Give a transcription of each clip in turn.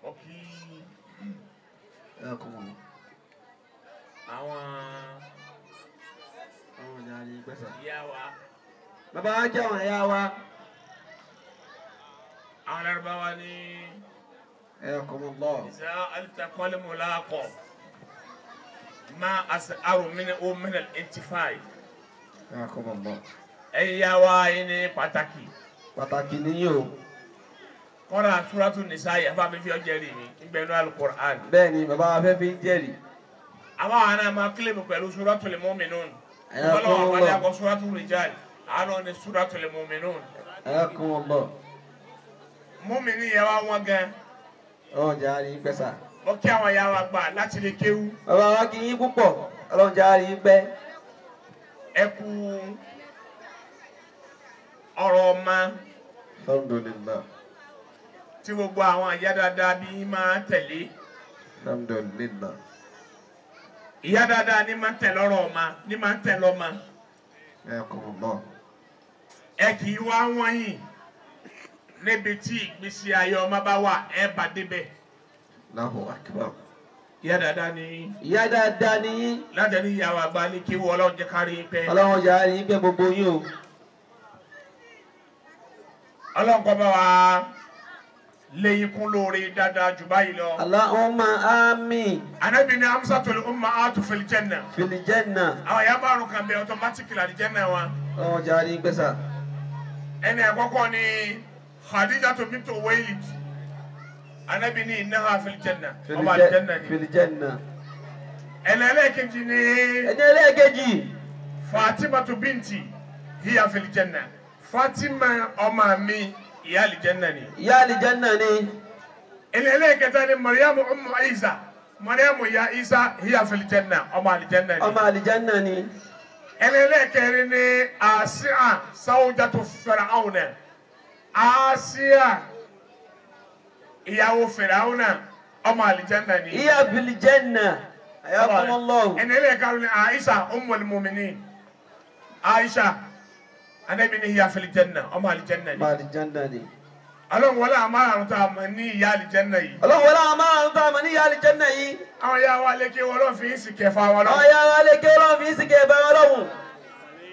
Ọkì àwọn ìyá wa. Bàbá wa jẹ́ àwọn ìyá wa. Àwọn Lárúbáwá ní. Ìṣe alìtàkọ́lé mu láàkọ̀ máa àrò mìíràn ó mìíràn eighty-five. Ẹ̀yin ìyá wa yín ní pàtàkì. Pàtàkì nìyí o. Kọ́ra Súrátù Nìsáì àfa mi fi ọjọ́ rí mi nbẹ̀nu Al-Qur'an. Bẹ́ẹ̀ni bàbá wa fẹ́ fi ń jẹ́rìí. Àwọn àna máa kílèmù pẹ̀lú Súratul Mu'minun. Ọlọ́wọ́ àpàdé àkọ́ Súratul Rijal àánú ni Súratul Mu'minun. Mùmínì yẹn wá wọ́n gan. Ọlọ́run jẹ́ àárín pẹ́ sà. Mo kí àwọn ìyá wa gbà láti lè kéwú. Bàbá wa kí yín púpọ̀, Ọlọ́run jẹ́ àárín pẹ́. Ẹ kú ọ̀rọ̀ ọmọ. Alhamdulillah. Tí gbogbo àwọn ìyá dáadáa bí máa tẹ̀lé. Alhamdulillah. Ìyá dáadáa ní máa ń tẹ̀lé ọ̀rọ̀ ọmọ ní máa ń tẹ̀lé ọmọ. Ẹ kì í wá wọ́nyìn níbi tí ìgbésí ayé ọmọ bá wà ẹ bá débẹ̀. Allahu akbar. Ìyá dáadáa ní. Ìyá dáadáa ní. Látẹ̀lé ìyàwó àgbà ní kí wọ́n Ọlọ́run jẹ́ kárí pẹ́. Ọlọ́run jẹ́ àárín pẹ́ gbogbo yín o. Ọlọ́run kó bá wa léyìn kún lóore dáadáa jù báyìí lọ. Allahumma àmín. Ànábì ní amsatul ummahatu fil janna. Fil janna. Àwọn ìyá márùn kan bẹ automatically àlìjẹ́nà wa. Ọlọ́run jẹ́ àárín pẹ́ sà. Ẹni àkọ́kọ́ ni Khadijatu bintu Khuwaylid. Ànábì ní innaha fil janna. Ọmọ àlìjẹ́nà ni. Fil janna. Ẹni ẹlẹ́ẹ̀kejì ni. Ẹni ẹlẹ́ẹ̀kejì. Fatimatu binti hiya fil janna. Fatima ọmọ mi ìyá àlìjẹ́nà ni. Ìyá àlìjẹ́nà ni. Ẹni ẹlẹ́ẹ̀kẹta ni Mariamu ummu Isa. Mariamu ya Isa hiya fil janna ọmọ àlìjẹ́nà ni. Ọmọ àlìjẹ́nà ni. Ẹni ẹlẹ́ẹ̀kẹrin ni Asiya sawjatu Fir'auna. Asiya ìyàwó Fir'auna ọmọ àlìjẹ́nà ni. Hiya fil janna. Ayakumullahu. Ẹni ẹlẹ́ẹ̀karùn ni Aisha ummul mu'minin. Aisha. Ànábì ní hiya fil janna ọmọ àlìjẹ́nà ni. Ọmọ àlìjẹ́nà ni. Ọlọ́run wọlé àwọn márùn-ún tá a mọ̀ ní ìyá àlìjẹ́nà yìí. Ọlọ́run wọlé àwọn márùn-ún tá a mọ̀ ní ìyá àlìjẹ́nà yìí. Àwọn ìyá wa lékè Ọlọ́run fi ń sì kẹfà wọn lọ́wọ́. Àwọn ìyá wa lékè Ọlọ́run fi ń sì kẹfà wọn lọ́wọ́.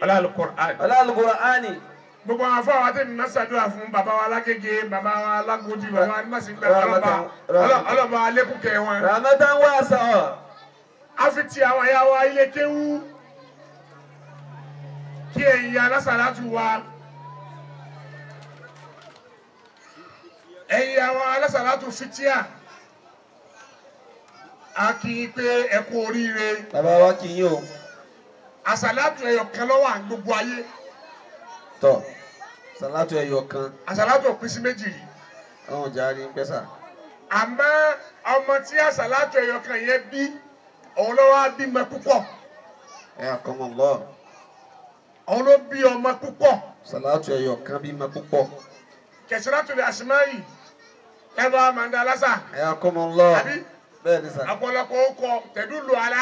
Ọlá Al-Qur'an. Ọlá Al-Qur'ani. Gbogbo àwọn afọwọ́ àti mímọ́ ṣàdúrà fún bàbá wa lágége bàbá wa lágòdì bàbá wa nímọ̀sígbà ọlọ́ba alẹ́kùnkẹ́ wọn. Rahmatan wasi'a. A fi ti àwọn ìyá wa ilé kéwú kí ẹ̀yin alásàlátù wa ẹ̀yin àwọn alásàlátù fitia a kì í pé ẹ kú oríire. Bàbá wa kì í yín o. Àsàlátù ẹyọ kan ló wà gbogbo ayé. Tọ àsàlátù ẹyọ kan. Àsàlátù ò pín sí méjì yìí. Ọ̀hún jàre ń pẹ́sà. Àmọ́ ọmọ tí àsàlátù ẹyọ kan yẹn bí òun ló wá bímọ púpọ̀. Ẹ àkọ́mọ̀ lọ́ọ̀. Òun ló bí ọmọ púpọ̀. Sàlátù ẹyọ kan bímọ púpọ̀. Kẹsìrátù lè àsìmáyì ẹ bá màndà lásà. Ẹ àkọ́mọ lọ. Àbí bẹ́ẹ̀ ni sà. Ọ̀pọ̀lọpọ̀ ó kọ tẹ̀dúlù alá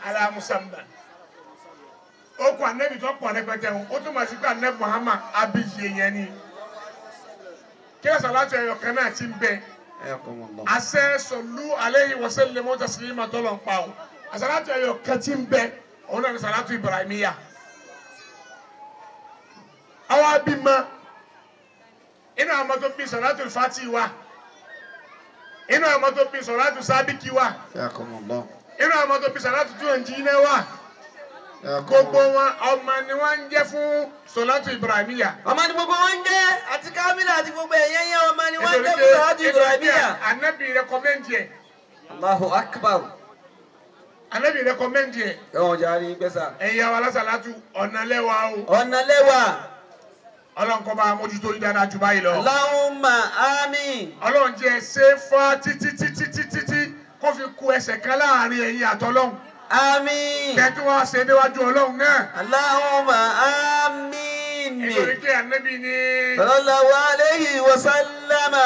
alá musamman. Ó kọ ànẹ́bì tó pọ̀ rẹpẹtẹ o, ó túmọ̀ sí pé ànẹ́bì Muhammad abiy yẹn ni. Kí sàlátù ẹyọ kan náà ti ń bẹ. Ẹ àkọ́mọ lọ. Àṣẹ sọ̀lú alayhi wa sallimu taslima tọ́lọ̀ ń pa o. Àsàlátù ẹyọ kan ti ń bẹ, òun náà ni sàlátù Ibrahimiyya. Àwọn abimọ inú àwọn tó bí sọ̀rọ̀tù fati wa inú àwọn tó bí sọ̀rọ̀tù sábìkì wa inú àwọn tó bí sọ̀rọ̀tù túwọ̀njì wa gbogbo wọn ọmọ ni wọn ń jẹ́ fún sọ̀rọ̀tù Ibrahimiya. Ọmọ ni gbogbo wọn ń jẹ́ àti Kamila àti gbogbo ẹ̀yẹ́ yẹn ọmọ ni wọn ń jẹ́ fún sọ̀rọ̀tù Ibrahimiya. Anabi rẹkọmẹ́ndì ẹ̀. Allahu akbar. Anabi rẹkọmẹ́ndì ẹ̀. Ẹ̀wọ̀n jàre gbẹ́sà. Ẹ̀yin àwọn alásàlátù ọ̀nà lẹ́wà o. Ọ̀nà lẹ́wà. Ọlọ́run kó bá mójútó yín dáadáa jù báyìí lọ. Allahumma àmín. Ọlọ́run jẹ́ ṣe fá títí títí títí tí kó fi ku ẹsẹ̀ kan láàrin ẹ̀yin àtọlọ́run. Àmín. Kẹ́tù wá ṣe déwájú Ọlọ́run náà. Allahumma àmín. Nítorí pé Ànábì ní. Sallallahu alayhi wa sallama.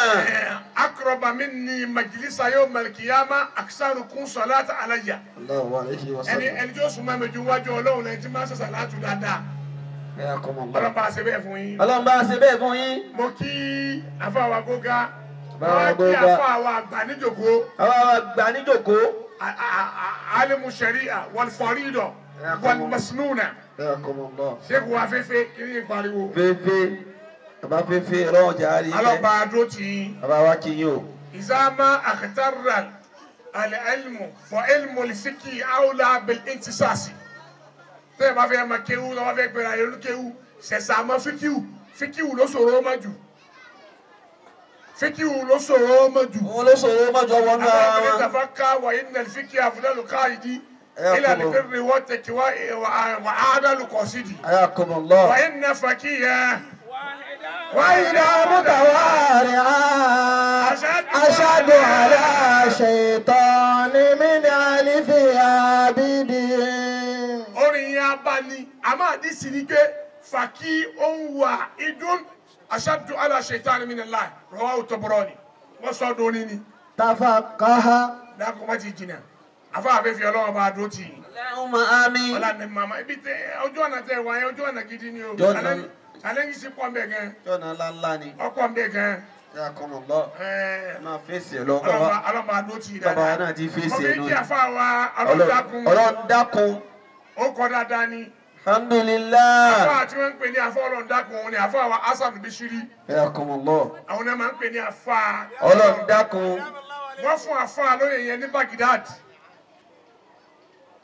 Aqraba minni majlisa yawmal qiyamah aktharukum salata alayya. Allahu alayhi wa sallam. Ẹni tí ó súnmọ́ mi ju wájú Ọlọ́run lẹ́yìn tí máa ń ṣe sàlátù dáadáa. Ọlọ́run bá ṣe bẹ́ẹ̀ fún yín. Ọlọ́run bá ṣe bẹ́ẹ̀ fún yín. Mo kí àfàwà gógá. Wọ́n kí àfa àwọn àgbà níjòkó. Àwọn àgbà níjòkó. Alimu sharia wal farida wal masnuna. Ṣéèkù wa fẹ́fẹ́ kí ni ìpariwo. Fẹ́fẹ́ bàbá fẹ́fẹ́ ọlọ́run jà á rí. Alọ́ba adó tì í. Bàbá wa kì í yín o. Ìzámá àkàtàrà al-ilmu fa ilmu al-fiqhi awla bil-intisasi. Tẹ́lẹ̀ bá fẹ́ ma kéwú lọ́wọ́ fẹ́ gbéra yẹn ló kéwú ṣẹ̀ṣà mọ́ fíkíwù fíkíwù ló sọ̀rọ̀ ó má jù. Fíkíwù ló sọ̀rọ̀ ó má jù. Òun ló sọ̀rọ̀ ó má jù ọwọ́ náà. Àwọn akẹ́kọ̀ọ́ tàfà ká wà inna al-fiqha afdalu qaidi ila al-birri wat-taqwa wa a'dalu qasidi. Ayakumullah. Wa inna faqiha. وإلى متوارعا أشهد على شيطان من ألف عابد. Orin yẹn abani àmọ́ àdìsí ni pé fàkí òun wà idun ashaddu ala shaitan min Allah rawahu Tabarani wọ́n sọ dóní ni. Tafaqaha. Dákun má ti jìnnà àfa àfẹ́fẹ́ ọlọ́wọ́ bá a dó tì í. Allahumma àmín. Ọlá ni màmá ibi tẹ ojú ọ̀nà tẹ wáyé ojú ọ̀nà gidi ni o. Challenge sí pọ̀ mbẹ̀ gan. Jọ̀nà ńláńlá ni. Ọ̀pọ̀ mbẹ̀ gan. Ayakumullah. Ẹ máa fèsì ẹ lọ. Ọlọ́mọ adó tì í dáadáa. Bàbá náà ti fèsì ẹ lónìí. Mo fi kí àfa wa ọlọ́dàkùn. Ọlọ́dàkùn. Ó kọ́ dáadáa ni. Alhamdulillah. Àfa tí wọ́n ń pè ní àfa ọlọ́dàkùn òun ni àfa wa Hasan Bishiri. Ayakumullah. Àwọn náà máa ń pè ní àfa ọlọ́dàkùn. Wọ́n fún àfa lóye yẹn ní Baghdad.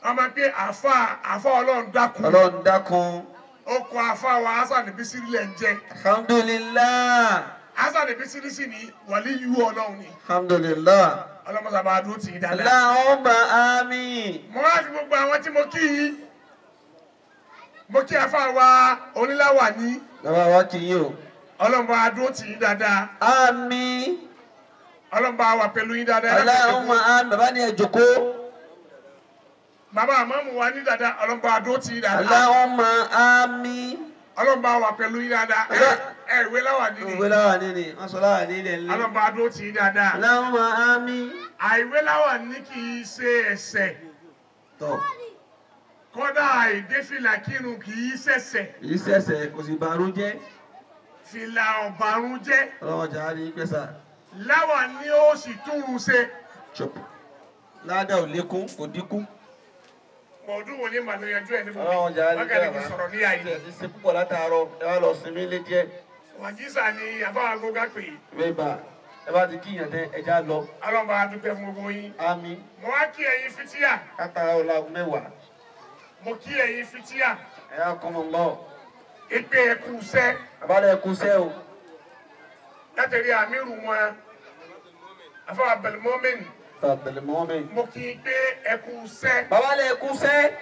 Wọ́n máa ń pè àfa àfa ọlọ́dàkùn. Ọlọ́dàkùn. Ó kọ àfa wa Hasan Bishiri lẹ̀ ń jẹ́. Alhamdulillah. Hasan Bishiri sì ní wàlíyù Ọlọ́run ni. Alhamdulillah. Ọlọ́mọsá bá dúró tì í dáadáa. Allahumma àmín. Mo wá fi gbogbo àwọn tí mo kí yìí. Mo kí àfa wa oníláwà ní. Bàbá wa kì í yín o. Ọlọ́run bá dúró tì í dáadáa. Àmín. Ọlọ́run bá wà pẹ̀lú yín dáadáa. Allahumma àmín. Bàbá ni ẹ jókòó. Bàbá àmọ́mù wa ní dáadáa. Ọlọ́run bá dúró tì í dáadáa. Allahumma àmín. Ọlọ́run bá wà pẹ̀lú yín dáadáa. Ẹ ìwé láwà ní ni. Ìwé láwà ní ni. Wọ́n sọ láwà ní ilẹ̀ ńlẹ̀. Ọlọ́run bá dúró tì í dáadáa. Allahumma àmín. Àìwé láwà ní kì í ṣe ẹ̀ṣẹ̀. Tọ́. Kódà àìdé fìlà kírun kì í ṣẹ̀ṣẹ̀. Kì í ṣẹ̀ṣẹ̀ kò sì bàrún jẹ́. Fìlà ọ̀bàrún jẹ́. Ọlọ́run jà á ní pẹ́sà. Láwà ní ó sì túrun ṣe. Ládàá ò lékún kò dínkù. Mọ̀ọ́dún wo ni màá lọ yanjú ẹ̀ níbo mi? Ọlọ́run jà á ní Wákàtí kì í sọ̀rọ̀ ní àyè. Ẹ ti ṣe púpọ̀ látàárọ̀ ẹ wá lọ sinmi lé díẹ̀. Wàjísà ni àbáwá gógá pè é. Bẹ́ẹ̀ ẹ bá ti kíyàn tẹ ẹja lọ. Ọlọ́run bá dúpẹ́ fún gbogbo yín. Àmín. Mo wá kí ẹ̀yin fitíyà. Látara ọ̀làgùn mẹ́wàá. Mo kí ẹ̀yin fitíyà. Ayakumullah. Ìpè ẹ̀kú sẹ́. Àbálẹ̀ ẹ̀kú sẹ́ o. Látẹ̀rí àmírù wọn, àfọwọ́ Abdulmumin. Abdulmumin. Mo kí i pé ẹ̀kú sẹ́. Babalẹ̀ ẹ̀kú sẹ́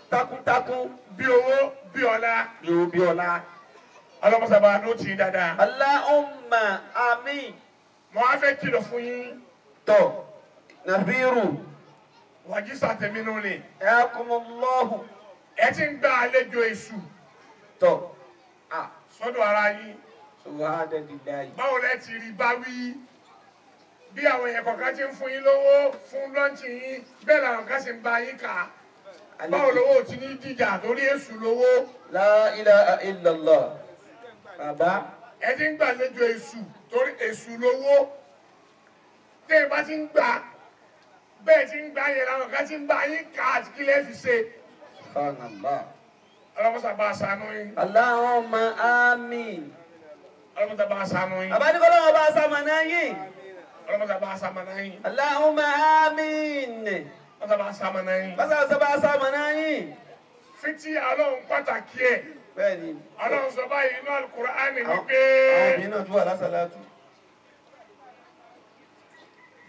takuntakun. Bí owó bí ọlá. Bí owó bí ọlá. Ọlọ́mọsàbà ló ti dáadáa. Allahumma àmín. Mo wá fẹ́ kìlọ̀ fún yín. Tọ́ Nàbírù. Wàjísà tèmi nù ni. Ayakumullahu. Ẹ ti ń gba àlejò èṣù. Tọ́. Sọ́dọ̀ ara yín. Subhanallahi. Báwo lẹ ti rí bá wí? Bí àwọn èèyàn kọ̀ọ̀kan ti ń fún yín lówó fún lọ́ǹtì yín, bẹ́ẹ̀ làwọn kan sì ń bá yín kà á. Báwo lówó ti ní dìjà torí èṣù lówó? La ilaha illallah. Bàbá. Ẹ ti ń gbàlejò èṣù torí èṣù lówó. Tẹ́ ẹ bá ti ń gbà bẹ́ẹ̀ ti ń gbà yẹn làwọn kan ti ń bá yín kà á kí lẹ́ fi ṣe. Subhanallah. Ọlọ́mọsà bá a ṣàánú yín. Allahumma àmín. Ọlọ́mọsà bá a ṣàánú yín. Bàbá ní kọ́lọ́wọ́ bá a ṣamọ̀nà yín. Ọlọ́mọsà bá a ṣamọ̀nà yín. Allahumma àmín. Ọlọ́mọsà bá a ṣamọ̀nà yín. Ọlọ́mọsà bá a ṣamọ̀nà yín. Fítí Ọlọ́run pàtàkì ẹ̀. Bẹ́ẹ̀ni. Ọlọ́run sọ báyìí inú Al-Qur'ani wípé. Àwọn obìnrin náà tún wà lásàlátù.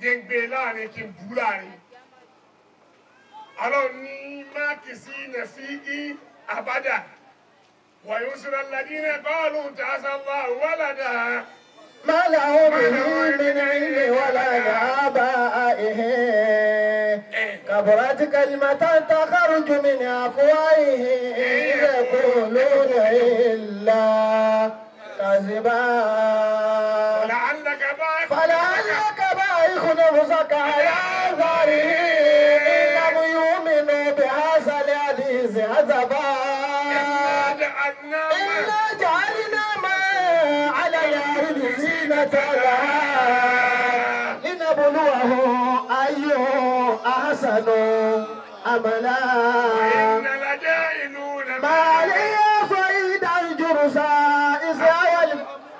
Jẹ́ngbé láàrin kí n bú láàrin. Ọlọ́run ní máàkì sí nàfi í abada. وينصر الذين قالوا اتخذ الله ولدا ما لهم به من علم ولا لآبائهم كبرت كلمة تخرج من أفواههم يقولون إلا كذبا فلعلك باخع نفسك على آثارهم إن لم يؤمنوا بهذا الحديث أسفا. إنا جعلنا ما على الأرض زينة لها. ليبلوهم أيهم أحسن عملا. ما عليها صعيدا جرسا إذا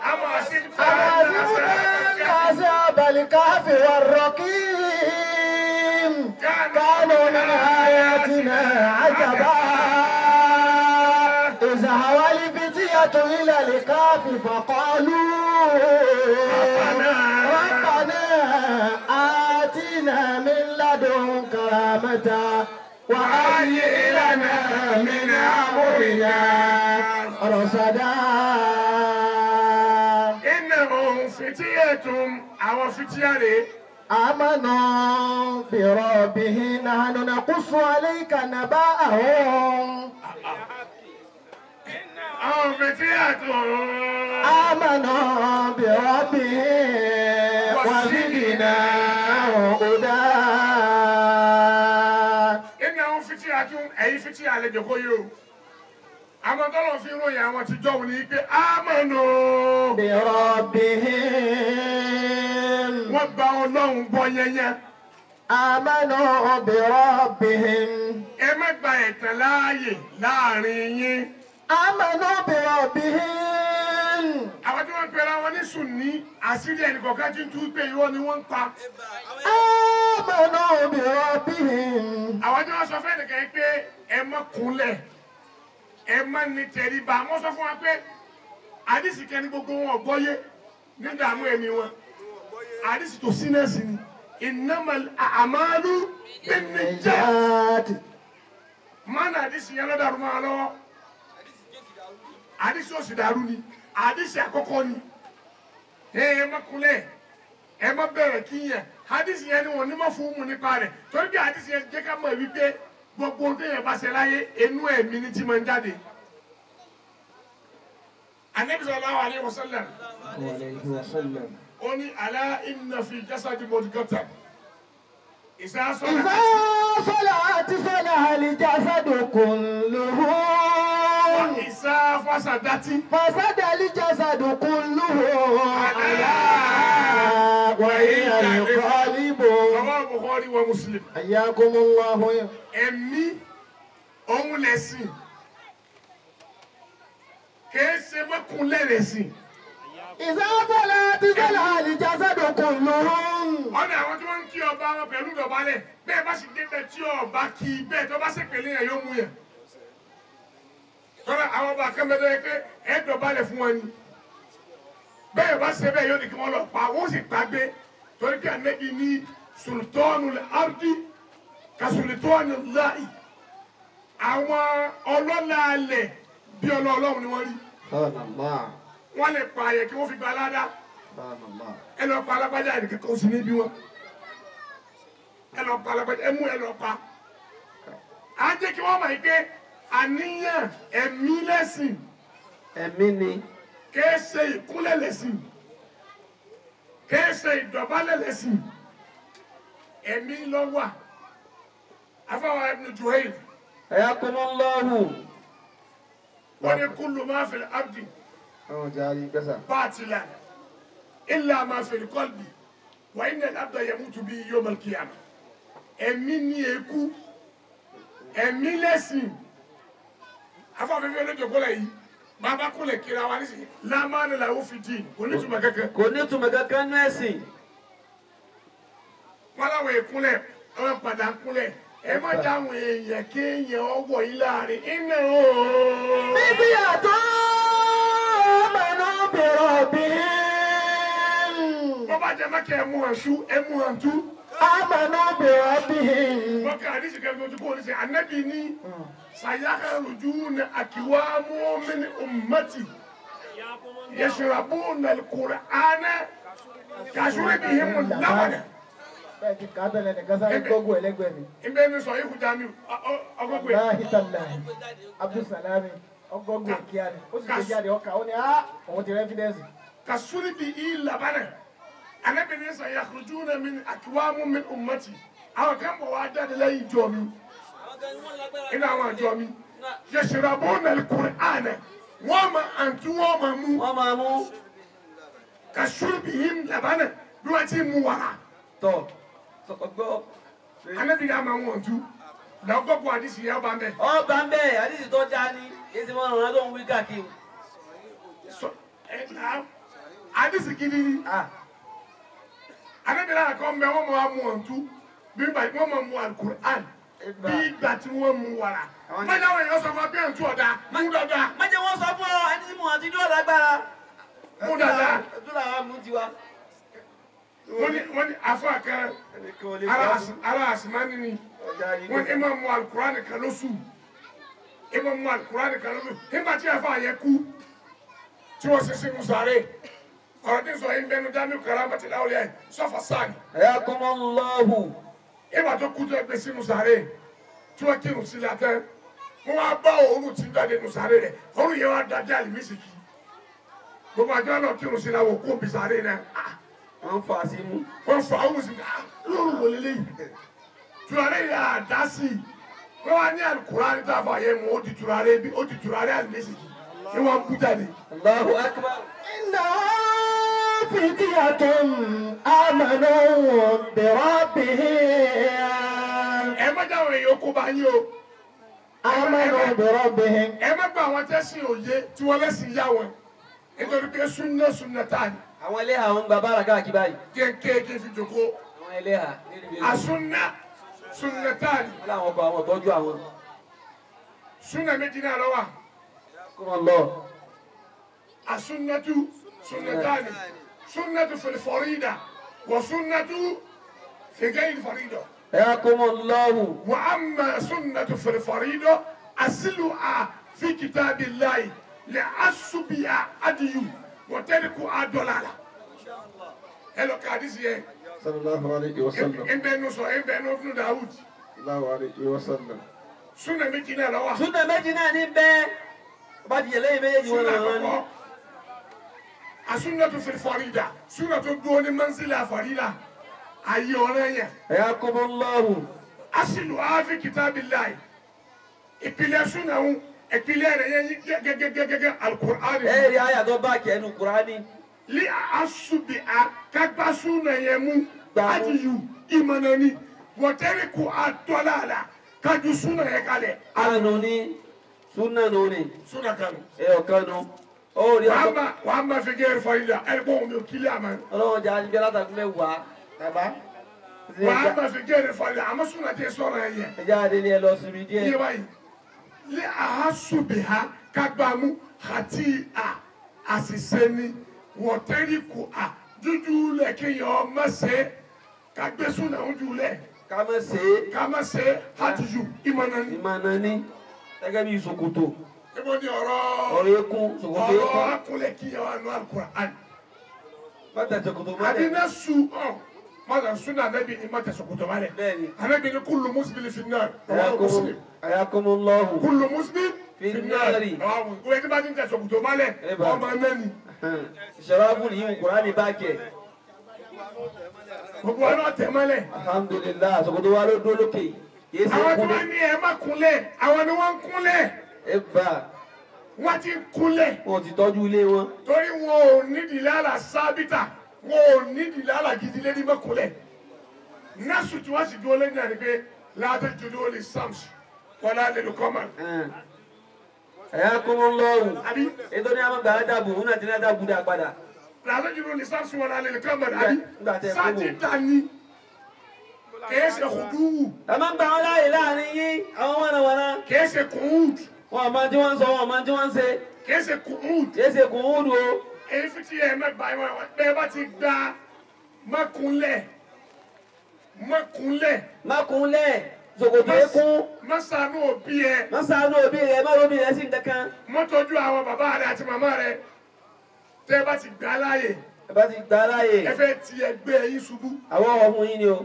أحسبت أصحاب الكهف والرقيم كانوا من آياتنا عجبا. إذ أوى الفتية إلى الكهف فقالوا ربنا آتنا من لدنك رحمة وهيئ لنا من أمرنا رشدا. إنهم فتية àwọn fìtíyà rèé. آمنوا بربهم نحن نقص عليك نبأهم. Àwọn fìtíyà tó. آمنوا بربهم وزدناهم هدى. Innahum fityatun ẹ̀yin fìtíyà àlejò kó yé o. Àwọn tọ́lọ̀ fi ròyìn àwọn tíjọ́ òun ni pé ámọ̀nù. بربهم. Wọ́n gba Ọlọ́run gbọ́ yẹnyẹn. آمنوا بربهم. Ẹ má gba ẹ̀tàn láàyè láàrin yín. آمنوا بربهم. Àwọn tí wọ́n ń pera wọn ní Sùnní, àṣírí ẹnìkọ̀ọ̀kan ti ń tú pé irọ́ ni wọ́n ń pa. آمنوا بربهم. Àwọn tí wọ́n sọ fẹ́ nìkan yìí pé ẹ má kúnlẹ̀, ẹ má ní tẹríba. Wọ́n sọ fún wa pé àdìsí kan ní gbogbo wọn gbọ́yé ní dààmú ẹ̀mí wọn. Àdìsí tó sí náà sí ni innamal a'malu binniyat. Mọ́nà àdìsí yẹn ló dàrú máa lọ́wọ́. Àdìsí ò sì dàrú ni, àdìsí àkọ́kọ́ ni. Ẹ má kúnlẹ̀, ẹ má bẹ̀rẹ̀ kí yẹn. Àdìsí yẹn ni wọn ní mọ̀ fún mu nípa rẹ̀. Torí bí àdìsí yẹn jẹ́ ká mọ̀ wípé gbogbo ohun téèyàn bá ṣe láyé inú ẹ̀mí ni tí máa ń jáde. Ànábì sallallahu alaihi wasallam. Ó ní alá inna fi jasadi mudghatan. Ìsá صلحت صلح الجسد كله. Ìsá fasadati. فسد الجسد كله ألا وهي القلب. Rawahu Bukhari wa Muslim. حياكم الله. Ẹ̀mí òun lẹ̀sìn. Kìí ṣe mọ́kúnlẹ̀ lẹ̀sìn. إذا صلحت صلح الجسد كله. Ọ̀nà àwọn tí wọ́n ń kí ọba wọn pẹ̀lú ìdọ̀bálẹ̀ bẹ́ẹ̀ bá sì débẹ̀ tí ọba kí bẹ́ẹ̀ tó bá sì pèlè yẹn yóò mú yẹn. Tọ́lá àwọn ọba akẹ́mẹ́tọ́ yẹ pé ẹ dọ̀bálẹ̀ fún wọn ni. Bẹ́ẹ̀ bá ṣe bẹ́ẹ̀ yóò ní kí wọ́n lọ pa wọ́n sì gbàgbé torí pé Ànábì ní sultanu ardi ka sultanu lahi. Àwọn ọlọ́lá alẹ̀ bí ọlọ́ọ̀lọ́hùn ni wọ́n rí. Wọ́n lè pa àyè kí wọ́n fi gba aládá. Ẹ lọ pa alágbájá ẹnìkan kan sì níbí wọn. Ẹ lọ pa alágbájá ẹ mú ẹ lọ pa. À ń jẹ́ kí wọ́n mọ̀ yìí pé àníyàn ẹ̀mí lẹ́sìn. Ẹ̀mí ni. Kìí ṣe ìkúnlẹ̀ lẹ́sìn. Kìí ṣe ìdọ̀bálẹ̀ lẹ́sìn. Ẹ̀mí ló wà. Afáwọn Ibn Juhayl. Hayakumullahu. Wọ́n ní kullu ma fil abdi. Batilan. Illa ma fil qalbi. Wa inna al-abda yamutu bihi yawm al-qiyamah. Ẹ̀mí ni èkú. Ẹ̀mí lẹ́sìn. Afọ́fẹ́fẹ́ olójókòó yìí. Bàbá kúnlẹ̀ kíra wa nísìnyí. Lámánì làwọn fi dín. Kò ní túmọ̀ kankan. Kò ní túmọ̀ kankan nú ẹ̀sìn. Wọ́n láwọn èkúnlẹ̀, wọ́n padà kúnlẹ̀. Ẹ má dáhùn èèyàn kéèyàn ọwọ́ yìí láàrin. Iná ooo. Bíbí àtọ́ mọ̀nà bẹ̀rọ̀ bí. Bọ́ bá jẹ mọ́kẹ́ ẹ̀mú hàn sú, ẹ̀mú hàn tú. Àmọ̀nà bẹ̀rọ̀ bí. Wọ́n kà àdìsí kẹ́kẹ́ tó kó o ní sẹ́, ànábì ní sayakharujuna akiwamu min ummati yashrabuna al-Qur'ana kashuribihim al-labana. Bẹ́ẹ̀ ti kà á tẹ̀lé nìkan sáré gbọ́gbọ́ ẹlẹ́gbẹ̀ẹ́ mi. Ìbẹ́ mi sọ yìí kúta mi ọgọ́gbẹ́. Láhi tàláhi Abdulsalami ọgọ́gbẹ́ kíá ni ó sì gbé jáde ọkà ó ní á òun ti rẹ́fídẹ́ǹsì. Kashuribihi al-labana. Ànábì ní sayakhrujuna min akiwamu min ummati. Àwọn kan bọ̀ wá jáde lẹ́yìn ìjọ mi. Inú àwọn àjọ mi yashrabuna al-Qur'ana wọ́n máa àǹtí wọ́n máa mú. Wọ́n máa mú. Kashuribihim labana bí wọ́n ti mú wàrà. Tọ́ sọ̀kọ̀ Anabi náà máa ń wọ̀n tú. Lọ́gọ́gọ́ àdìsí yẹn ọba ń bẹ̀. Ọba ń bẹ̀ àdìsí tó dáa ni èsì wọn ràn án tó ń wí káàkiri. Àdìsí gidi ni. Anabi náà kọ́ mbẹ́ wọ́n máa mú wọ̀n tú. Bí wọ́n máa mú alukur'an. Bí ìgbà tí wọ́n mú wàrà. Mọ̀jẹ̀ wọ́n yọ sọ fún abẹ́ ǹtú ọ̀dà. Mú dada. Mọ̀jẹ̀ wọ́n sọ fún ọ ẹni tí mo àti dúró lágbára. Mú dada. Dúró àwọn mú tiwa. Wọ́n ní afọ àkẹ́ ara àsìmánì ni wọ́n ní ma mú alukurani kan lóṣù ma mú alukurani kan lóṣù nígbà tí afọ àyẹ kú tí wọ́n sisi musare ọ̀rọ̀ tí sọ yín bẹnu dami karamati lawulẹ̀ yẹ sọfà sani. Ayakumullahu. Ìgbà tó kú tó ẹgbẹ́ sí musare tí wọ́n kírun sí la tẹ́ wọ́n wá bá òórùn tí ń jáde musare rẹ̀ òórùn yẹn wá dájú àlìmísìkì gbogbo àjọ náà kírun sí la wò kó bisare náà. Wọ́n fa sí mú. Wọ́n fa òun sí ká lóru wọlé léyìí. Turare yà á dá sí i. Wọ́n wá ní alukurani tá a fọ àyè mu ó di turare bí ó di turare àlùmísìkì. Ní wọ́n bú jáde. Allahu akbar. Inna fityatun amanu bi rabbihim. Ẹ má jáwé èyí kó bá yín o. Amanu bi rabbihim. Ẹ má gba àwọn tẹ́sí òye tí wọ́n lẹ́sìn yá wọn. Nítorí pé súnná súnná tá a ní. Àwọn ẹlẹ́hà ń gba bára káàkiri báyìí. Kéèké fi jòkó. Àwọn ẹlẹ́hà. Àsúnná súnná táàlì. Wọ́n láwọn ọkọ̀ àwọn tọ́jú àwọn. Súnná méjì náà ló wà. Kó wọn lọ. Àsúnnátú súnná táàlì. Súnnátú fil farida wà súnnátú fi ghayri farida. Ayakumullahu. Wa amma súnnátú fil farida asluha fi kitabillahi li asubiha adiyu. Wọ́tẹ́ni kú adọ́là la. Ẹ lọ ka hadisi yẹ. Sallallahu alayhi wa sallam. N bẹ nu sọ, n bẹ nu Ibn Dawud. Sallallahu alayhi wa sallam. Súnà méjì náà ló wà. Súnà méjì náà ní bẹ́ẹ̀. Bá ti yẹ lẹ́yìn méjèèjì wọn Súnà lọ́wọ́ ni. àkọ́kọ́. Àsúnà tó fi farida. Súnà tó dúró ní manzila farida. Ayé ọ̀rẹ́ yẹn. Ayakumullahu. Asilu afi kitabillahi. Ìpìlẹ̀ súnà ń. Ìpìlẹ̀ rẹ̀ yẹn gẹ́gẹ́gẹ́gẹ́ alukur'ani. Ẹ rí àyà tó bá kẹ́nu kur'ani. Li asubi a kagbá súnà yẹn mú adiyu ìmọ̀nà ni wọ́tẹ́rì kù àtọ́lá la kájú súnà yẹn kalẹ̀. Ànú ni súnà nù ni. Súnà kanu. Ẹ ọ̀kan nu. Ó rí ọkọ. Wàá ma fi gẹ́rẹ́ fọ ilé ẹ̀ bọ́ omi ò kílẹ̀ àmọ́. Ọlọ́run jẹ́ àjẹjẹ́ látàkùn mẹ́wàá. Bàbá. Wàá ma fi gẹ́rẹ́ fọ ilé àmọ́ súnà tẹ sọ̀rọ̀ yẹn yẹn. Ẹ jẹ́ àdélé ẹ lọ sinmi díẹ̀. Yé báyìí. Lé ahasubiha kagbamu àti a àṣìṣe ni wọ́tẹ́rì kù a dúdú lẹ̀ kéèyàn ọmọ ṣe kagbé súnà ń jù lẹ̀. Ká má ṣe é. Ká má ṣe é hàtìjú ìmọ̀nà ni. Ìmọ̀nà ni gẹ́gẹ́ bí ṣòkòtò. Ibo ni ọ̀rọ̀ ọ̀rọ̀ ekun ṣòkòtò ekun. Ọ̀rọ̀ akunlẹ̀ kíyàn wà nù Al-Qur'an. Má tẹ ṣòkòtò mọ́lẹ̀. Àbí náà su ọ̀ mọ̀tà súnà Ànábì ni má tẹ ṣòkòtò mọ́lẹ̀. Bẹ́ẹ̀ni. Ànábì ni kullu musbil fi nnar. Muslim. Ayakumullahu. Kullu musbil fi nnari. Wọ́n ti bá ti ń tẹ ṣòkòtò mọ́lẹ̀ ọmọ náà ni. Ìṣẹ̀ráfù ni Kùránì bá kẹ̀. Gbogbo wa náà tẹ̀ mọ́lẹ̀. Alhamdulillah, ṣòkòtò wa ló dúró lókè. Àwọn tí wọ́n ní ẹ má kúnlẹ̀, àwọn ni wọ́n ń kúnlẹ̀. Ẹ bá. Wọ́n ti ń kúnlẹ̀. Wọ́n ti tọ́jú ilé wọn. Torí wọn ò nídìí lára sábìtà, wọn ò nídìí lára gidi lé ní mọ́kúnlẹ̀. Násù tí wọ́n sì dúró lẹ́yìn náà ni pé láti jùlọ lè sams wọ́n á lè lè kọ́ mọ́. Ayakumullahu. Àbí. Ètò ní àwọn gbàrà dàbò, òun náà ti ní àdàbò dà padà. Láti jùlọ lè sams wọ́n á lè lè kọ́ mọ́. Àbí. Sájìdá ni. Kìí ṣe kùdúwù. Ẹ máa ń gba wọn láàyè láàrin yín, àwọn wọnàwọnà. Kìí ṣe kùúd. Wọn ò máa tí wọ́n ń sọ, wọn ò máa tí wọ́n ń ṣe. Kìí ṣe kùúd. Kìí ṣe kùúd o. Èyí fi ti ẹ̀ mẹ́gbàá ẹ̀ wọ́n bẹ́ẹ̀ bá ti gba mọ́kúnlẹ̀ mọ́kúnlẹ̀. Mọ́kúnlẹ̀ ṣòkòtò ekún. Má ṣàánú òbí ẹ. Má ṣàánú òbí rẹ, má róbí rẹ sí nǹkan. Má tọ́jú àwọn bàbá rẹ àti màmá rẹ. Tẹ́ bá ti gbà láàyè. Ẹ bá ti gbà láàyè. Ẹ fẹ́ ti ẹgbẹ́ yín ṣubú. Àwọn ọmọ yín ni o.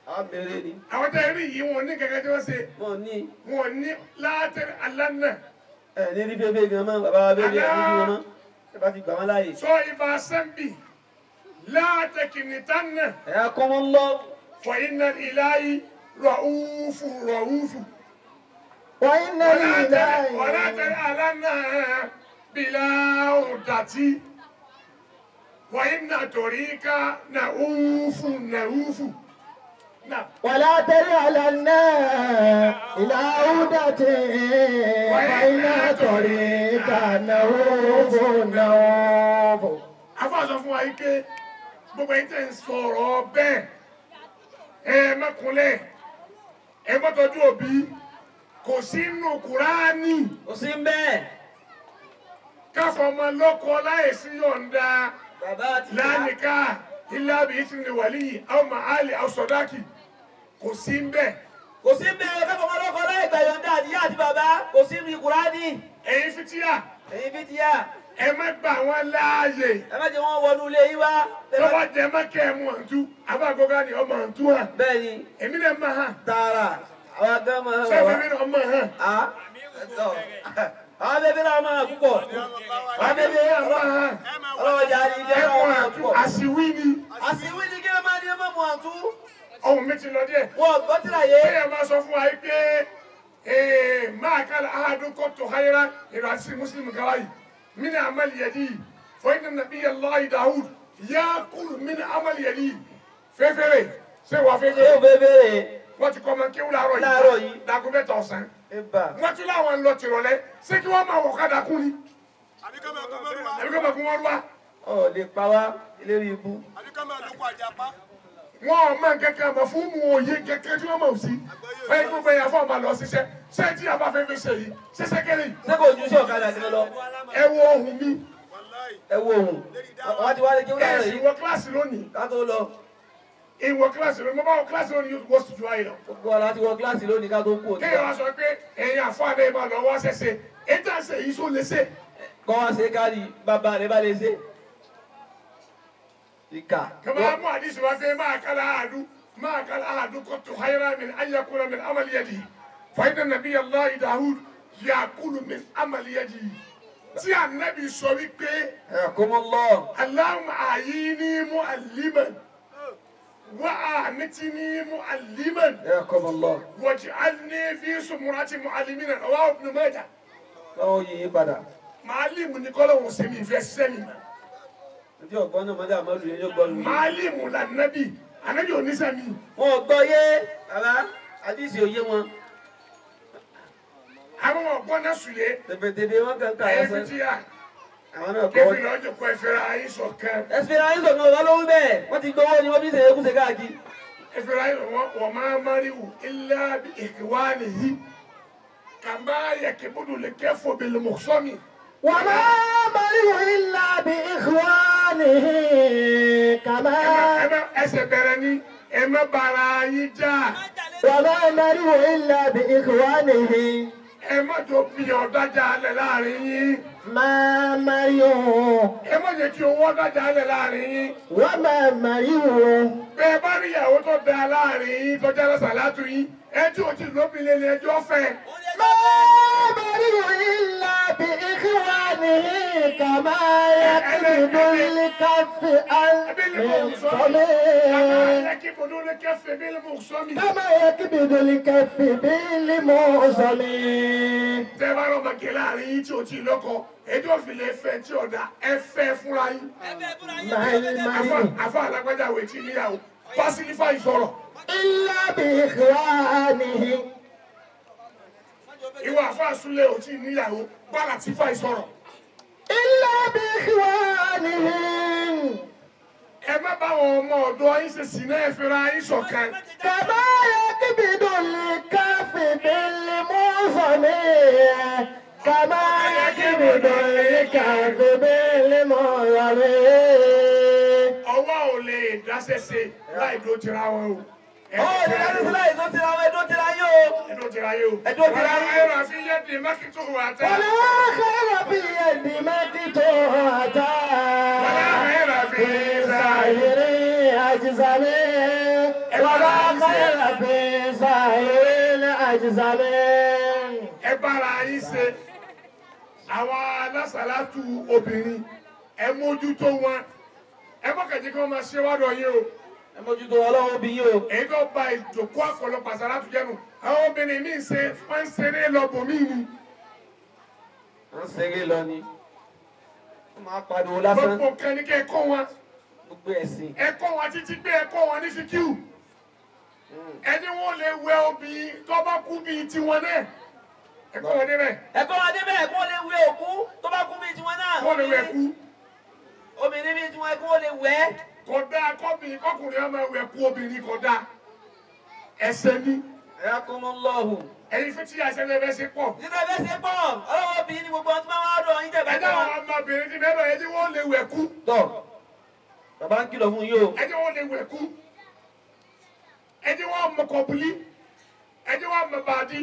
Àwọn mèrè ni. Àwọn tẹ́ rí yìí wọn ní kẹ̀kẹ́ tí wọ́n ṣe. Wọ́n ní. Wọ́n ní látẹ̀rẹ̀ alánà. Ẹ ní rí bébé gan mọ́, bàbá wa bébé ẹ̀ ní rí wọn mọ́. Ẹ bá ti gbà wọ́n láàyè. Sọ ibà sẹ́ńbì látẹ̀kìnìtánà. Ẹ̀yà kọ́mọ́ lọ. Fọ iná ìláyì rọ̀úfù rọ̀úfù. Wà iná ìláyì. Wọ́n látẹ̀rẹ̀ alánà bìlà òdàtí. Wàyí nà torí ká nà úfù nà úfù. ولا تجعلن إلى عودة فإن طريق نوف نوف. Àfáà sọ fún wa yìí pé gbogbo ẹ̀yin tẹ́ ń sọ̀rọ̀ bẹ́ẹ̀ ẹ má kúnlẹ̀ ẹ má tọ́jú òbí kò sí nínú Kùránì. Kò sí bẹ́ẹ̀. Káfọ́ ọmọ lọ́kọ láìsí yọ̀ǹda Bàbá àti ìyá. lánìká ilá bí ìtìní wàlíyì àwọn màálì àwọn sọ̀dáàkì kò sí bẹ́ẹ̀. Kò sí bẹ́ẹ̀ káfọ́ ọmọ lọ́kọ láì gbà yọ̀ǹda àti ìyá àti bàbá kò sí ní Kùránì. Ẹ̀yin fitíyà. Ẹ̀yin fitíyà. Ẹ má gbà wọ́n láàyè. Ẹ má jẹ́ wọ́n wọnú ilé yín wá. Lọ́wọ́ jẹ má kẹ́ ẹ mú àǹtú. Abágoga ni ọmọ àǹtú hàn. Bẹ́ẹ̀ni. Èmi náà máa hàn. Tààrà àwọn gan máa hàn wá. Sẹ́fẹ̀ mi náà máa hàn. Àwọn bẹ́bí náà máa hàn púpọ̀. Àwọn bẹ́bí náà máa hàn. Ọlọ́wọ́ jà ní ilé náà máa hàn púpọ̀. Àṣìwí ni. Àṣìwí ni kí ẹ máa ní ẹ má mú àǹtú. Ohun mi ti lọ díẹ̀. Wọ́n gbọ́ tíra yé. Kéèyàn máa sọ fún wa pé máa kálá ahadun kọ́tù háyẹ́rá ìrọ̀lẹ́ mùsùlùmí kawáyì. من عمل يدي فإن النبي الله داود يأكل من عمل يدي fẹ́fẹ́rẹ́ ṣé wà fẹ́fẹ́rẹ́ fẹ́fẹ́rẹ́ wọ́n ti kọ́ ọmọ kéwù láàárọ̀ yìí dago mẹ́ta ọ̀sán wọ́n tún láwọn lọ tìrọ̀lẹ́ ṣé kí wọ́n máa wọ̀ kádà kú ni àbí kọ́ máa kún wọ́n wá. Ọ lè pa wá eléré ibú. Àbí kọ́ máa lóko àjàpá. Wọ́n ò mọ nǹkankan mọ̀ fún mu òye nǹkankan tí wọ́n mọ̀ sí. Wọ́n yẹ kí gbogbo ẹ̀yà fún ọmọ lọ ṣiṣẹ́. Ṣé tí a bá fẹ́ fi ṣe yìí? Ṣé sẹ́kẹ̀rì? Ṣé kò ju sí ọ̀kadà sí lọ? Ẹ wo ohùn mi. Ẹ wo ohùn. Wọ́n ti wá lé kí wọ́n lọ yìí. Ẹ sì wọ kíláàsì lónìí. Ká tó lọ. Ìwọ kíláàsì lónìí. Mo bá wọ kíláàsì lónìí yóò wọ́ sùjú ayé lọ. Gbogbo ọ̀la ti wọ kíláàsì lónìí ká tó kú òní. Kéèyàn wá sọ pé ẹ̀yin àfọ àdé máa lọ wá ṣẹ̀ṣẹ̀. Ètò àṣẹ yìí só lè ṣe. Kọ́ wá ṣe káàdì bàbá rẹ̀ bá lè ṣe. Ìkà. Kama mu hadisi wa pé máa kala àdú máa kala àdú kọ́tù hayra min an yakuna min amali yadihi fa inna nabiyya Allahi Dawud yakulu min amali yadihi. Tí ànábì sọ wípé. Hayyakumullah. Allahumma ahyini mu'alliman wa amitni mu'alliman. Hayyakumullah. Waj'alni fi sumrati mu'allimina rawahu Ibn Majah. Báwo yìí padà? Màálìmù ni kọ́lọ̀ wò sí mi ìfẹ́ ṣiṣẹ́ mi. Ojú ọ̀gbọ́n náà mọ́jà mọ́lù yẹn yóò gbọ́ lu yìí. Màálìmù là nábì, ànábì oníṣẹ́ mi. Wọn ò gbọ́ yé bàbá, àdìsí òye wọn. Àwọn ọ̀gbọ́n náà sùn yé. Tẹ̀fẹ̀tẹ̀fẹ̀ wọn kàn ká ẹsẹ̀. Ẹ fi ti yà. Àwọn náà kọ́. Kẹfì lọ́jọ́ kọ ẹfẹ̀rẹ̀ ayé sọ̀kan. Ẹfẹ̀rẹ̀ ayé sọ̀kan ọ̀gá ló wí bẹ́ẹ̀. Wọ́n ti gbowó ni wọ́n fi ṣe ekúṣe káàkiri. Ẹfẹ̀rẹ̀ ayé wọ́n máa mariwu ilá ikhwanihi kàmá yẹ kébùdù lè kẹ́fọ́ bẹ̀lẹ̀ mọ̀sọ́mi. وما مريء إلا بإخوانه كما ẹsẹ̀ bẹ̀rẹ̀ ni ẹ má bára yín jà. وما مريء إلا بإخوانه ẹ má jọ fi ọ̀dájà alẹ̀ láàrin yín. ما مريء ẹ má jẹ́ kí owó ọ̀dájà alẹ̀ láàrin yín. وما مريء bẹ́ẹ̀ bá rí ìyàwó tó da láàrin yín tó jẹ́ lọ́sàlátù yín ẹjọ́ tí lóbìnrin ni ẹjọ́ fẹ́. ما مريء إلا بإخوانه كما يكبد الكف بالمقصم كما يكبد الكف بالمقصم. Tẹ́ bá rọ̀ mọ̀kẹ́ láàrin yín tí o ti lọ́kọ ẹjọ́ fi lè fẹ́ tí ọ̀dà ẹ fẹ́ fúnra yín. Àfọ alágbájá wo etí níyàwó pásílífà ìsọ̀rọ̀. إلا بإخوانه. Ìwọ àfọ àsúlẹ̀ ò tí níyàwó bàlá tí fà ìsọ̀rọ̀. إلا بإخوانه. Ẹ má bá àwọn ọmọ ọ̀dọ́ yín ṣe sì náà ẹ fẹ́ra yín ṣọ̀kan. كما يكبد الكف بالمعصم كما يكبد الكف بالمعصم. Ọwọ́ ò lè dáṣẹ́ṣe láì dó tira wọn o. Ó lè dáṣẹ́ṣe láì dó tira wọn, ẹ̀dó tira yín o. Ẹ̀dó tira yín o. Ẹ̀dó tira yín. Wọ́n á rà fi yẹ́ di mákìtò wà tẹ́. Wọ́n á rà fi yẹ́ di mákìtò wà tẹ́. Wọ́n á rà fi sàyẹ̀rẹ̀ àjìsàlẹ̀. Wọ́n á rà fi sàyẹ̀rẹ̀ àjìsàlẹ̀. Ẹ bára yín ṣe àwọn alásàlátù obìnrin ẹ mójútó wọn. Ẹ mọ̀kànjẹ́ kí wọ́n máa ṣe wádọ̀ yín o. Ẹ mójútó Ọlọ́run bí yín o. Èyí tó ba ìjòkó àpọ̀lọpọ̀ àsàlátù jẹ́nu. Àwọn obìnrin míì ṣe wọ́n ń ṣeré lọ bòmí ni. Wọ́n ń ṣeré lọ ni. Wọ́n máa pariwo lásán. Gbogbo kan ní kẹ́ ẹ kọ́ wọn. Gbogbo ẹ̀sìn. Ẹ kọ́ wọn títí pé ẹ kọ́ wọn ní fíkíù. Ẹni wọn lè wẹ obìnrin tó bá kú bíi tiwọn náà. Ẹ kọ́ wọn débẹ̀. Ẹ kọ́ wọn débẹ̀ kó lè wẹ òkú tó bá kú bíi tiwọn náà. Kó lè wẹ kú. Obìnrin bíi tiwọn kó lè wẹ. Kò dáa kọ́bìnrin kọ́kùnrin ọmọ wẹ kú obìnrin kò dáa. Ẹsẹ̀ ni. Ẹ̀yàkùnmọ́lọ́hùn. Ẹ̀yin fún tí àṣẹ lè fẹ́ ṣe pọ̀. Nígbà fẹ́ ṣe pọ̀, ọlọ́wọ́ obìnrin ni gbogbo ọtí máa wá dọ̀ yín tẹ̀ bá Ẹ̀dá àwọn ọmọbìnrin ti bẹ́ẹ̀ lọ, ẹni wọ́n lè wẹ̀ kú. Tọ́, bàbá ń kìlọ̀ fún yín o. Ẹni wọ́n lè wẹ̀ kú. Ẹni wọ́n mọ kọ̀bùlí. Ẹni wọ́n mọ bàdí.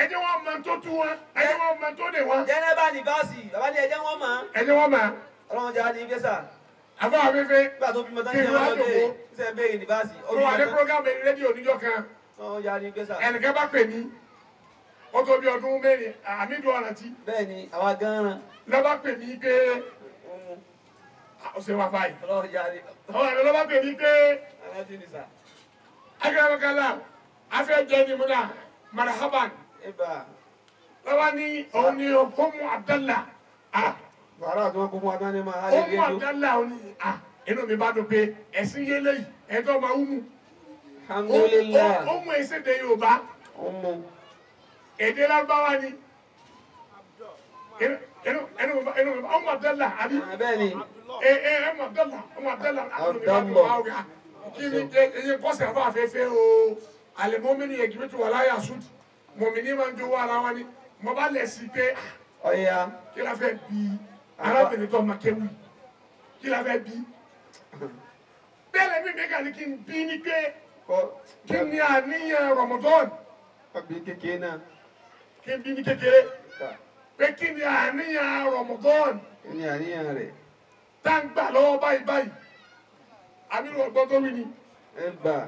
Ẹni wọ́n mọ tó tú wọn. Ẹni wọ́n mọ tó dè wọn. Jẹ́nẹ́bà ní báàsì, bàbá ní ẹjẹ́ wọ́n mọ̀. Ẹni wọ́n mọ̀. Ọlọ́run jẹ́ àdín fẹ́sà. Àbá afẹ́fẹ́. Nígbà tó bímọ tán ní ẹ̀rọ lọ́dẹ, ṣe béèrè ní báàsì. Mo wà ní prógámù rédíò níjọ́ kan. Ẹnìkan bá pè mí, ó tó bí ọdún mẹ́rin, àmìdù ọ̀rántí. Bẹ́ẹ̀ni, àwa gan-an. Lọ́ bá pè mí pé ó ṣe wá fáyì. Ọ̀rọ̀ lọ́ bá pè mí pé akẹ́kọ̀ọ́kẹ́lá afẹ́ jẹ́ ni mo náà marhaban. Lọ́wọ́ ní òun ni Umu Abdallah. Bàrà tí wọ́n kó fún wa tán ní máa lè Umu Abdallah òun ni inú mi bá dùn pé ẹ̀sìn yé lẹ́yìn ẹ̀dọ́ máa wú mu. Alhamdulillah. Umu ẹsẹ̀ de Yorùbá. Umu. Èdè Lárúbáwá ni. Ẹnu Umu Abdallah àbí. Bẹ́ẹ̀ni. Umu Abdallah Umu Abdallah. Abdallah. Kí ni ẹyin kọ́sẹ̀ àbá afẹ́fẹ́ o? Àlẹ́ mọ́mìnì yẹ kìí tó wà láyà sùd. Mọ̀mìnì máa ń jowó ara wa ni. Mo bá lẹ̀ sí pé. Ọ̀ya. Kí la fẹ́ bí arábìnrin tó ma kéwì? Kí la fẹ́ bí? Bẹ́ẹ̀ lẹ́mí mi kà ní kí n bí ní pé. Kí ni àníyàn Ramadan? Bí kékeré náà. Kí n bí ní kékeré. Pé kí ni àníyàn Ramadan? Kí ni àníyàn rẹ̀? Tá ń gbà lọ́wọ́ báyìí báyìí. Àmì ọgbọ́n tó wí ni. Ẹ gbà.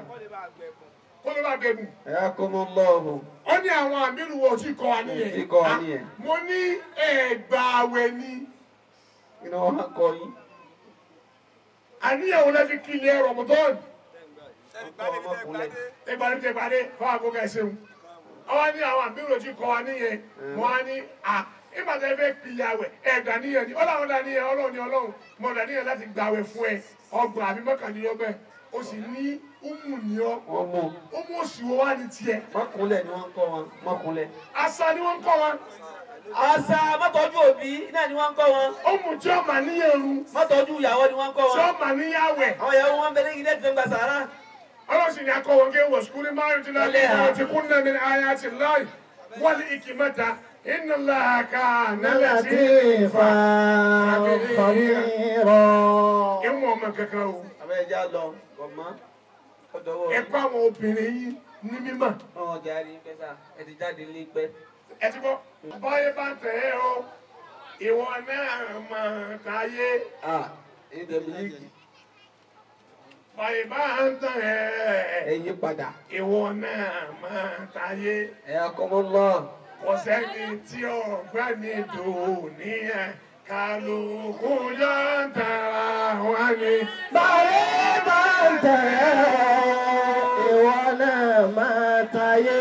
Kó ló bá gbẹ̀bùn. Ẹ̀yàkùnmọ́lọ́hùn. Ó ní àwọn àmírù wọ̀ tí kọ́ wa nìyẹn. Tí kọ́ wa nìyẹn. Mo ní ẹ̀gbà àwẹ̀ ni. Kí ni wọ́n kọ yín? Àníyàn wo lẹ fi kí ilé Ramadan? Ẹgbàdé fún àgọ́gà ẹ̀ṣẹ̀hún. Ọwọ́ ní àwọn àmírù tí kọ́ wa nìyẹn. Mo á ní à ìgbà tẹ́ fẹ́ pìyàwẹ̀ ẹ̀ dàníyàn ni. Ọlọ́run dàníyàn Ọlọ́run ni Ọlọ́run. Mo dàníyàn láti gbàwẹ̀ fún ẹ ọgbọ̀n àbí mọ́kàndínlọ́gbọ̀n. O sì ní umu ni ọ. Umu òsì wo wá ní tiẹ̀. Mọ́kúnlẹ̀ ni wọ́n ń kọ́ wọn. Mọ́kúnlẹ̀. Àṣà ni wọ́n ń kọ́ wọn. Àṣà mọ́tọ́jú òbí náà ni wọ́n ń kọ́ wọn. Umu tí ó mà níyẹ̀rù. Mọ́tọ́jú ìyàwó ni wọ́n ń kọ́ wọn. Tí ó mà níyàwẹ̀. Àwọn ìyàwó wọn bẹ lẹ́yìn lẹ́tì fẹ́ gba sàárà. Ọlọ́sìn ni akọ wọn kí wọ́n sukúlí márùn tí láti wọ́n ti kún náà min ayati llahi wal hikmata inna Allaha kana latifan khabira. Ìwọ̀n ọmọ kankan o. Abẹ́ ẹja lọ ọmọ ọdọwọ. Ẹ kọ́ àwọn obìnrin yín ní mímọ̀. Ọ̀hún ọjà rí pẹ́sà ẹ ti jáde ní pẹ́. Ẹ ti bọ́ báyé bá tẹ̀ ẹ́ o, ìwọ náà mọ̀ táyé. Báyé bá ń tẹ̀ ẹ́. Ẹ yí padà. Ìwọ náà mọ̀ táyé. Ẹ akọ́mọ́ lọ. Kò sẹ́ni tí ọ̀gbẹ́ ni dùn ní ẹ̀. Kálukú yọ ń tara wọn ni. Báyé bá ń tẹ̀ ẹ́, ìwọ náà máa tayé.